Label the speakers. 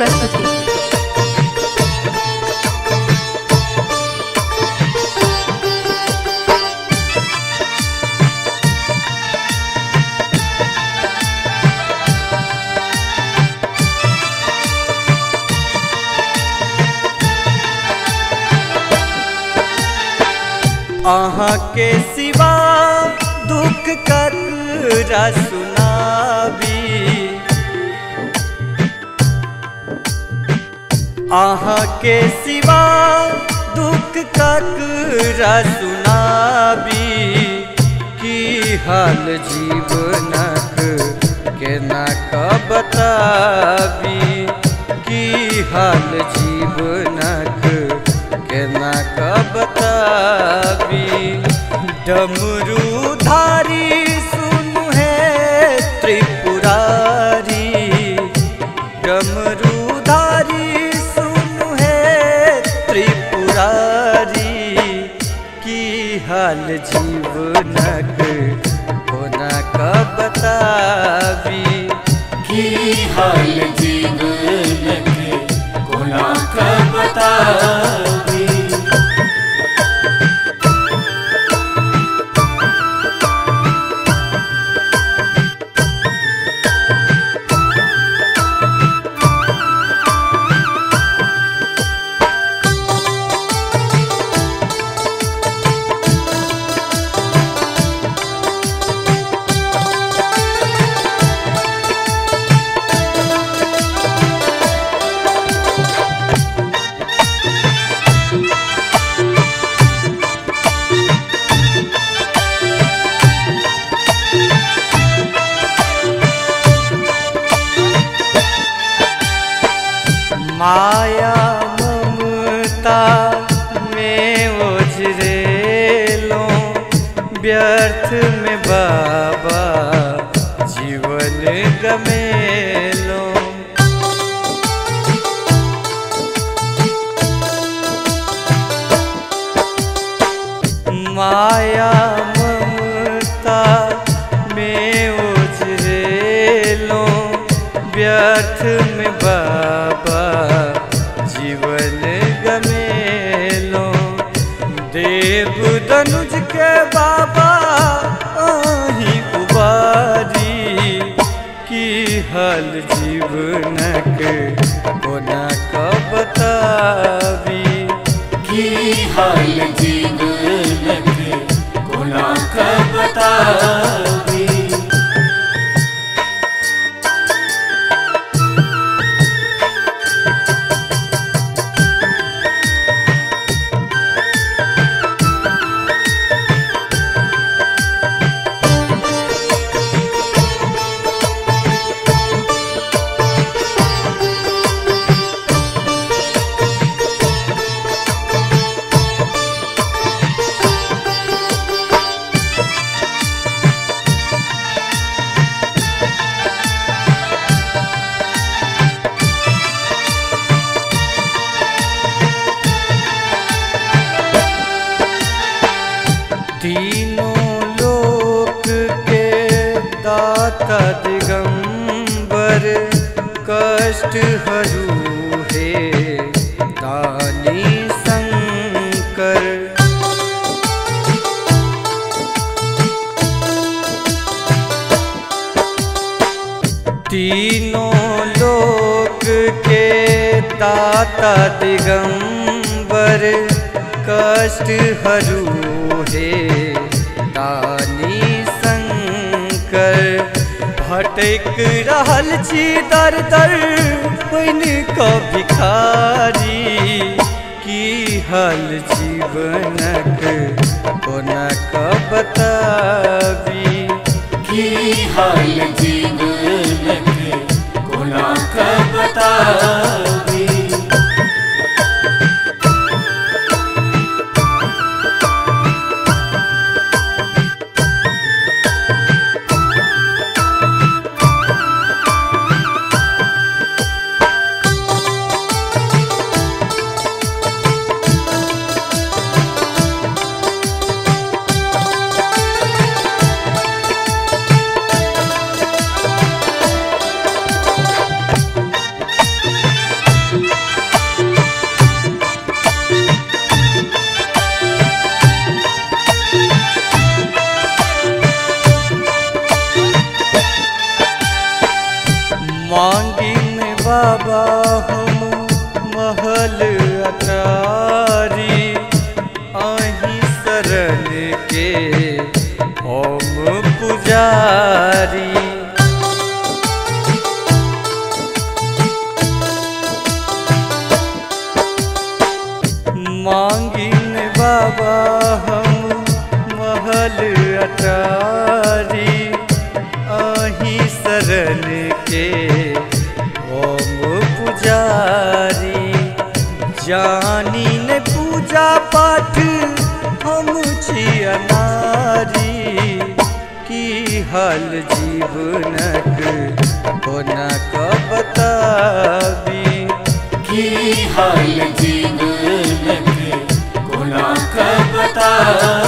Speaker 1: प्रस्तुति।
Speaker 2: अहाँ के सिवा दुख ककरा सुनाबी, अहाँ के सिवा दुख ककरा सुनाबी, की हाल जीवनक केना क बताबी, की हाल जीवनक केना क बताबी। डमरू धारी सुनु हे त्रिपुरारी, डमरू धारी सुनु हे त्रिपुरारी, की हाल जीवनक कोना क बताबी,
Speaker 3: की हाल जीवनक कोना क बताबी।
Speaker 2: माया ममता में ओझरेलो, व्यर्थ में बाबा जीवन गमेलो। माया ममता में ओझरेलो, व्यर्थ में बाबा जीवन गमेलो। देव धनुज के बाबा आही उबारी, की हाल जीवनक कोना क बताबी,
Speaker 3: की हाल जीवनक कोना क बताबी।
Speaker 2: तीनों लोक के दाता दिगंबर, कष्ट हरू हे दानी शंकर। तीनों लोक के दाता दिगंबर, कष्ट हरू हे दानी शंकर। भटक रहल छी दर दर बनि क भिखारी, की हाल जीवनक कोना क बताबी,
Speaker 3: की हाल जीवनक कोना क बताबी।
Speaker 2: मांगिन बाबा हम महल अटारी, अहीं शरण के हम पुजारी। जानी न पूजा पाठ हम छी अनारी, की हाल जीवनक कोना क बताबी।
Speaker 3: की हाल जीवनक कोना क बताबी।